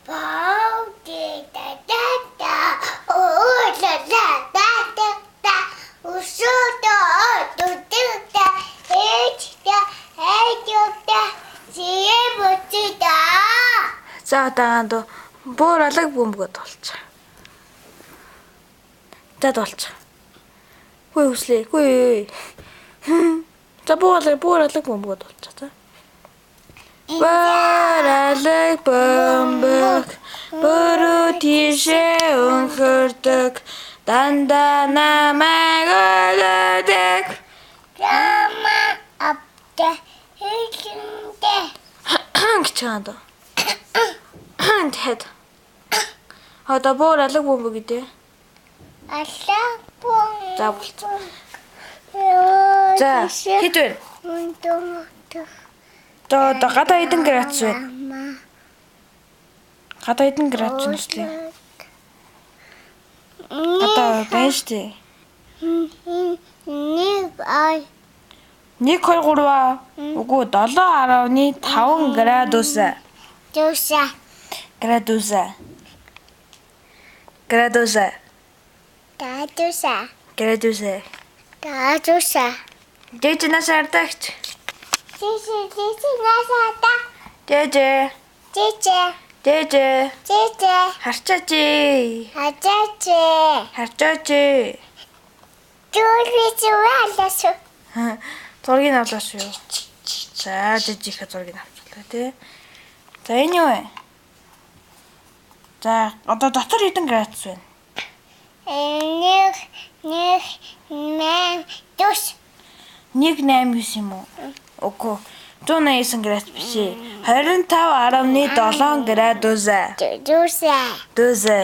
Бау ди да да да. Оо ла ла да да да. Усуу да ду ду да. Эч да эч да. Зээ бути да. За одоо буур алаг бөмбөгөд болчих. За болчих. Хүй хүслээ. Хүй. За буур алаг бөмбөгөд болчих. За. Буур алаг бөмбөг бүрүү тийшээ өнхөрдөг. Дандаа намайг өлөдөг. Рама апта хэлэндэ. Гэж байгаа даа. Тэгэд. Одоо буур алаг бөмбөг гэдэг. Алаг бөмбөг. За болцсон. За хэд вэ? За одоо гадаа хэдэн градус вэ? Гадаа хэдэн градус нүслээ? Гадаа байна шүү дээ. 1 2 1 2 3 аа. Үгүй 7.5 градус. Дүүсэ. Градус. Градус. Градус. Градус. Градус. Жэж насардагч. Жэж жэж насардаг. Жэж. Жэж. Жэж. Жэж. Харчаач. Харчаач. Харчаач. Зүрхий авлаа шүү. Зургийг авлаа шүү. За жижигхэ зургийг авчлаа тий. За энэ юу вэ? За одоо дотор хэдэн градус вэ? 1 1 8 9. 1 8 9 юм уу? Үгүй. 189 градус биш ээ. 25.7 градус. Дүүсэ. Дүүсэ.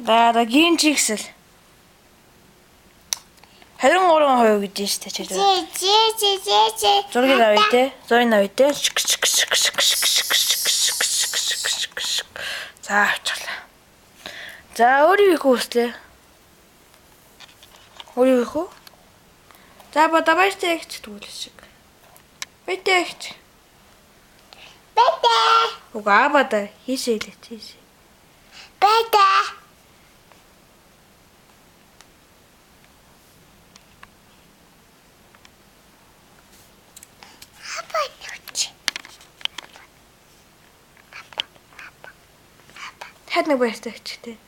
За одоо гин чигсэл. 23% гэж шүү дээ. Чи чи чи чи. Зургийг авъя те. Зургийг авъя те. За авчихлаа. За өөрийн их үслээ. Өөрийн их үү? За ба баяртай ихч тэгвэл шиг. Баяртай ихч. Баяртай. Уг аабада хийшээ илээч хийшээ. Баяртай. Хад нэг баяртай ихч тий.